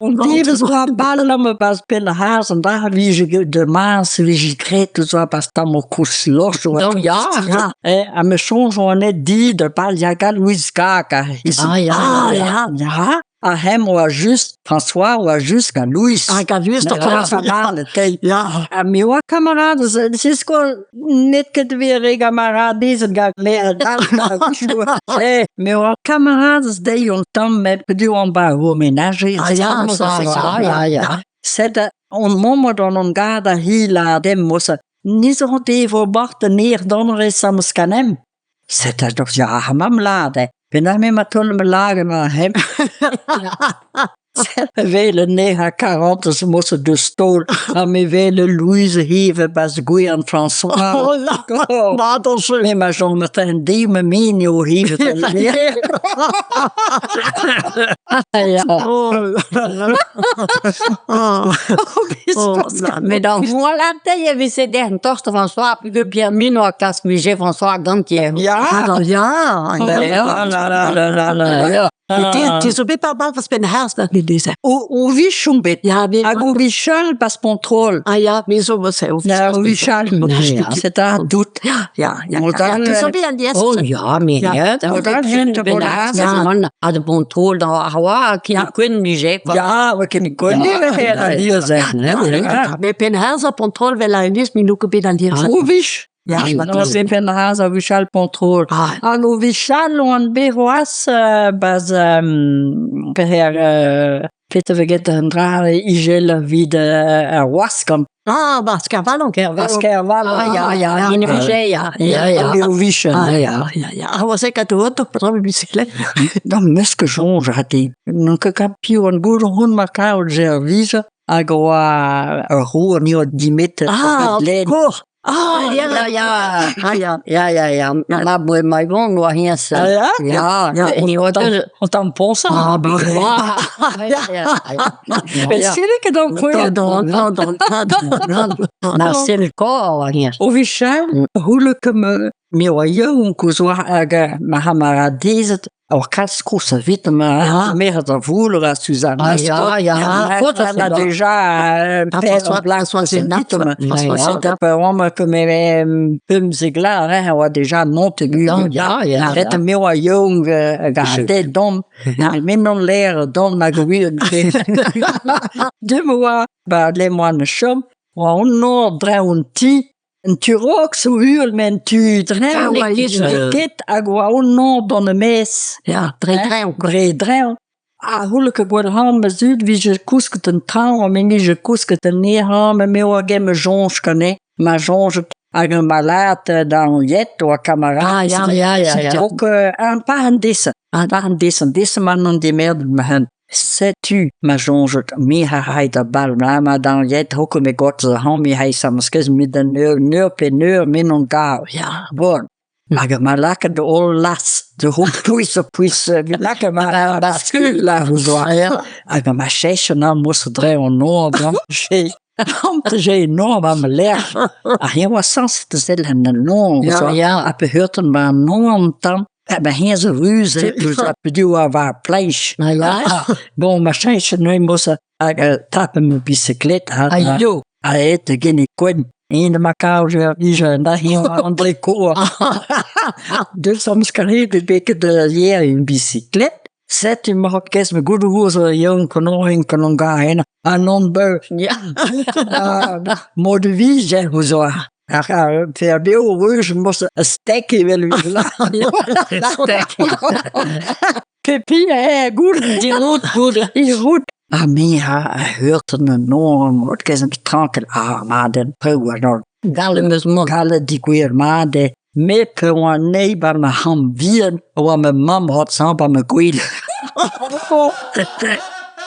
On devezh oa abalamour 'barzh Penn-ar-C'hazh an dra vije de mars e vije graet eus oa 'barzh tamm o koulz lorch oa. Ya. Eh, ha me soñj oan aet di da baliañ Louise Gag Ah ya. Ah ya, ya. Ha hemañ oa just François oa just gant Louis. Ah, gant Louis, Ya. Ha me oa kamaradez, se n'eo ket evit re gamaradezed gant me Eh, me oa kamaradez dezhi un tamm met peogwir oan 'ba ur menajer. Ah ya, ça, ya, ya. Sed on mamm gant hon gad a hil a dem mosa. Ni zo devo bart an er donrez am eus ganemp. Sed ya ar mamm lâret eo. Penaos emañ taol ma lâret ma hemp. Evel anezhañ karantez moset deus taol ha me 'wel Louise ivez 'barzh Gwian François. Oh là, mat on se. Me ma chom un deiz ma mignon ivez. Ya. Oh là là. Oh, Met ar voalatei e veze dec'h tost François peogwir Pierre a klask vije François ganti. Ya. Ya. Ya. La la la la. Te zo bet par bal penn harz da neuze. O vichon bet. Ya, bet. Hag o vichal pas kontrol. Ah ya, me zo se. Na, o vichal. C'est un doute. Ya, ya, ya. Te zo bet an diaz. Oh ya, me Ya. Ha de kontrol da ar oa ki ar kwen nije. Ya, oa ket gwenn Ja, me penn harz a kontrol vel a enez mi n'o ket bet an diaz. O vich. Ya, No, penn harz a vichal kontrol. Ah, Hag o vichal oan bet c'hoazh 'barzh peher petra vez get an dra ijel evit ar waskan. ah, 'barzh Kervallon. 'Barzh Kervallon. Ah, ya, ya, in vije, ya. Ya, ya. O vichal. Ah, ya, ya, ya. Ah, oa se kat oto, petra bicyclette. Non, meus ket soñj ate. N'on ket kap piv an gour hon ma kaout servij hag oa ur roue ni oa dimet Ah, len. kour. Ah, ya, ya, ya. Ah, ya. Ya, ya, ya. Ma boe ma gont oa hennezh. Ah, ya? Ya, Ya. ni oa deus. On tamm poñsañ. Ah, ben, Ya, ya. Mais c'est ket an kouer. Non, non, non, non, non. Na sell kor oa hennezh. O vichal, houle kem me oa yaouank koulz oa hag ma c'hamaradezed Ar kalz kozh evit ma merc'hed a voul a Suzanne. Ah, ya, ya. Faot a deja François, François François oamp ket pemzek vloaz eh, a oa deja Montaigu. Ya, ya. Ret me oa yaouank gant dom. Men on l'air dom hag wir. Deuet oa ba le moan chom oa on nor dreñv an ti Un tu raok zo uhel met un tu dreñv Ah, ket hag oa on nor d'an e-maez. Ya, dre dreñv. Dre dreñv. Ha c'houlek e gwall ma zud vije kousket en traoñ ha me 'nije kousket en nezañ met me oa get ma soñj ganin. Ma soñj hag ma lâret d'an yet oa kamarad. Ah, ya, ya, ya, ya. Donc un par an dese. Un par an dese. An dese man an demerdet ma hent. Setu ma soñjet me a ray da bal ma d'an yet hoko me got zo me hay samskez mit an eur neur pe neur min on gav. Ya. Bon. Hag ma lakaet holl las de hoek pouis op pouis lakaet ma la skul la zo. Hag ma chech an mos dre an nor dan che. Am enorm am lec'h. Ha hier oa sañset da sell an nor. Ya, ya. Ha peheurten ba an nor an tamm. Ha ba hen zo ruz eus a pedu a war pleisch. Ah, ya. Bon, ma cheñch neuze mos hag tapen ma bicyclette ha Ah, yo. a aet gen e kwen. En ma kaout ije da hin an dre kour. Deus am skaret bet de hier un bicyclette. Set ma hot kes me gout ouz young konorin konon ga hen an on beu. Ya. Mod vije ouz oa. Ar ar fer beo reuj mos a stek evel Stek. Pepi eh gout Dirout, gout. Dirout. Ha me a heurten an nor mod kes an trankel ah ma den peu an Gall em eus mont. Kalet digouer mat eo. Me pe oa anezhi ba ma c'hamp vihan oa ma mamm hot sañ ba ma gwele.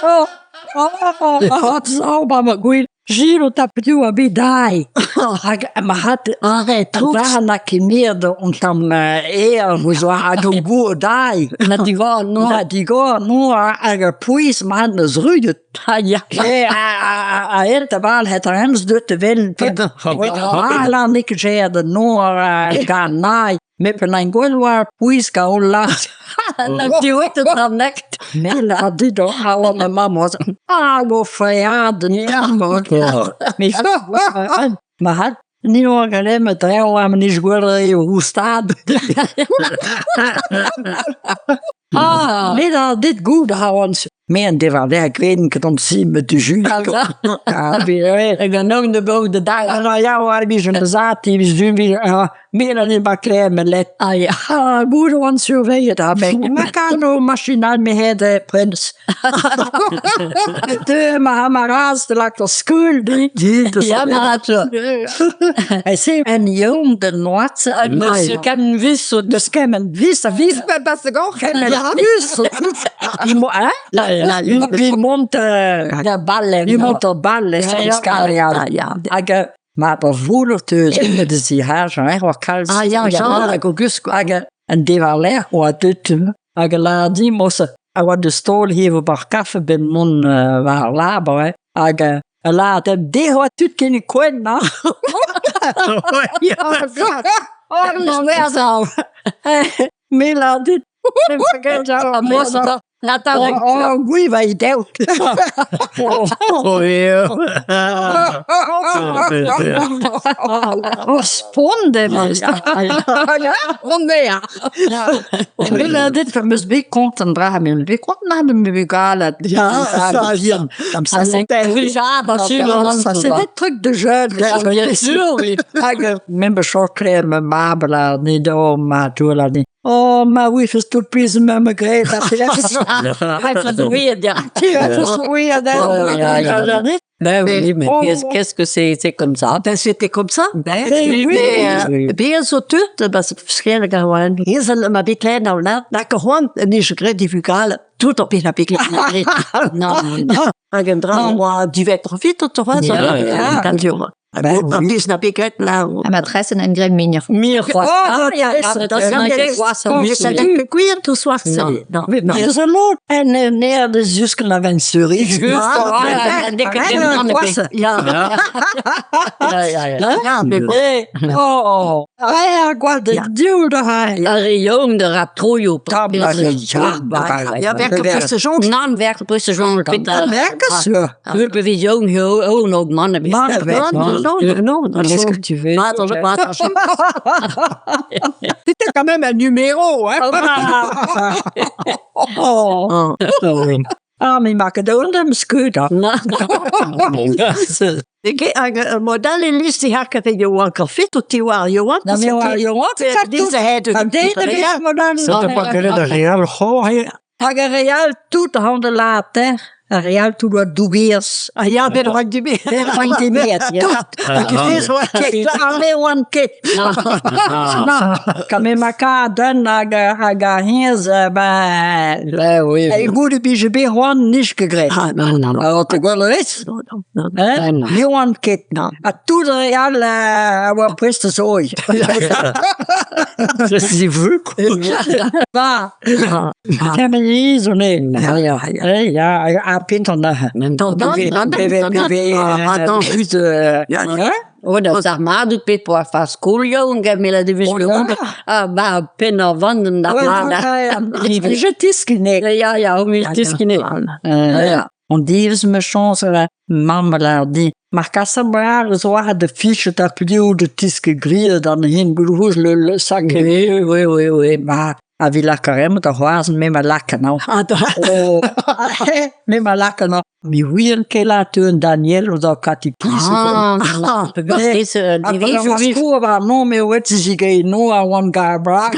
Oh, oh, hot sañ ba ma gwele. Gilles o tape a bet dai. Hag ma hat Arrête, war na kemer on tamm aer ouzh oa hag o gour dai. Na digor, no. Na digor no hag ar pouez ma neus rudet. Ah, ya. E a elt a bal het ar emz deut te vel. Ah, la nik ger de noor gan nai. Met pen gwell war pouez ka hol lart. Na duet het dan nekt. Mela dit o haal mijn mam was. Ah, go freaden. Ja, Maar had niet nog alleen met trouw aan niet gwell hoe staat. Ah. Nee, dat dit goed houden. Meer dit var der greden kan om zien met de jus. Ja, weer. Ik ben ook de boven de dag. En dan ja, waar wie zo'n zaad die is doen weer meer dan in bakler met let. Ah ja. Ah, moeder want zo weet je daar ben. Maar kan no machinaal me het de prins. De maar maar raas de lak de school die. Ja, maar zo. Hij zei en jong de Noordse uit Dus je kan wisselen. Dus kan men wist, wist Met beste goch. ja, wist. Die moet, hè? Ja, ja. Die mond, De ballen. die moet de bal is Ja, ja. Ja, ja. Maar de voerder tussen de zie haar zo echt wat koud. Ah ja, ja. Ik ook dus en die var leer wat dit. Hag la di mosse. A wat de stol hier bar kaffe ben mon war laber hè. Hag la de de wat tut ken kwen na. Oh, nog meer zo. Mela dit. Mosse. Laat dat Oh, goeie wat je deelt. Oh, ja. Oh, sponde. Onweer. Mela dit voor mus be kont en dra men be kont na de mugale. Ja, ça vient. Comme ça, c'était. Ja, dat is Ça, c'est des trucs de jeunes. Bien sûr, oui. Hag men besokre me mabla ni do ma tola ni. Oh, ma oui, fes tout pis me me gret. Hij verdwijnt, ja. Ja, ja. Ben oui, mais Oh. qu'est-ce que c'est comme ça? Ben, c'était comme ça. Ben, oui. Mais, ben zo tut, dat is waarschijnlijk gewoon. Hier zijn maar bij klein nou laat. Dat gewoon en is gret die vugale. Tout op in heb ik Nou, Hag een dra wa die werd toch fit toch wat? Ja, ja. Kan jongen. Ben, Die snap ik het nou. En met resten en grem minder. meer Oh, Ah, ja, is ja, dat is Ja, een ja, gek Je zei dat ik tout soir. Non. Nee, is een lot. En nee, de zusken naar Venturie. Ja, en dikke Ja. Ja, ja, ja. Ja, maar Oh, ja, gwad de duwde hij. Ja, jong, de rap trojo. Ja, werken op de zon. Non, werken op de zon. Werken ze. We wie jong, heel ook mannen. Mannen, Non, non, non. Qu'est-ce que tu veux? C'était quand même un numéro, hein. Oh. Ah, mi makedon scooter. Ik een model in list die hakken van Johan Café tot die waar Johan. Nou, mi war Johan. Deze hij En deze ja, maar dan. Dat pakken de real gooi. Hag een real toet handen laat, hè. Een real toet wat doegeers. Ah ja, ben er die meer. Van die meer, ja. Allee, one kit. Nou, kan me maka den hag hag hins ba. Ben oui. Hey, goede bije be gewoon niet gegret. Ah, non, non, non. Wat ik wel is. Non, non, non. Hè? non. Johan kit. Non. A toet real wa preste zooi. C'est vu. Ba. Ja, maar niet zo nee. Ja, ja, ja. Ja, a pinter na. Non, non, non, non, Ja, Oh, dat zeg maar, doet Pit voor van school, jong, ik heb de Oh, ja. Ah, maar pinnen wanden, dat maar. Je tiske Ja, ja, hoe is het niet? Ja. On die me chance mam la di. Maar kassa maar zo had de fiche dat plus de tiske grille dan hin bedoel le le sac. Oui, oui, oui, oui. Maar a vi lakkerem da hoazen me ma lakken nou. Ah, da. Oh, me ma lakken nou. Mi wien ke la teun Daniel of dat kat die Ah, dat is die Die was maar no me wet ze ge no a one guy bra.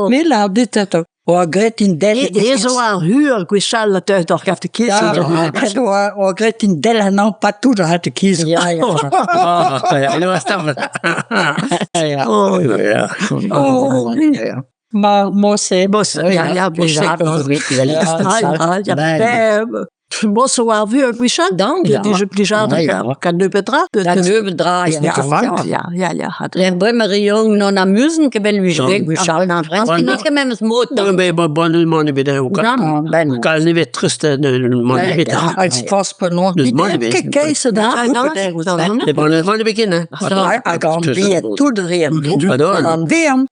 Me la dit dat O gret in del. Deze waar huur, ik wist zelf dat het toch heeft de Ja, kiezen. o gret in del nou partout dat had de kiezen. Ja, ja. Ja, dat was dat. Ja. Oh, ja. Oh, ja. Maar mosse. Bos, ja, ja, bos. Ja, Ja, ja, ja. Mosso war vue gwechall. Dan, ja. Dije plijadur Ja. Kan nebeut dra. Da nebeut dra, ja. Ja, ja, ja, ja. hat- Der bremmer jong non amusen ke ben wich Ja. beg gwechall an Frans. Ja. Nicht memes mod. Dan ben je bij man bij de ook. Ja, ben. Kan niet weer trusten, man weet. Als vast per Dus man weet. Kees daar. De man van de beginnen. Hag an vi tout rien. Pardon. An vean.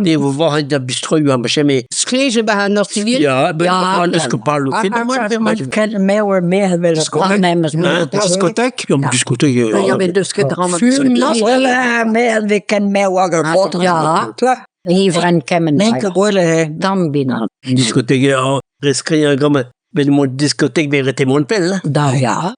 Die we waren dat bistro aan maar Skleje bij haar nog te Ja, Ja, ben is gepaard. Ken meeuwer meer willen. Memes mod. Diskotek? Ja, diskotheek. Ja, ben dus ket dra Meer we ken meeuwer boter. Ja. Hivren kemmen. Nenke rolle. Dan binnen. Diskotheek, ja. Reskri gomme. Ben mon diskotheek ben rete mon pel. Da ja.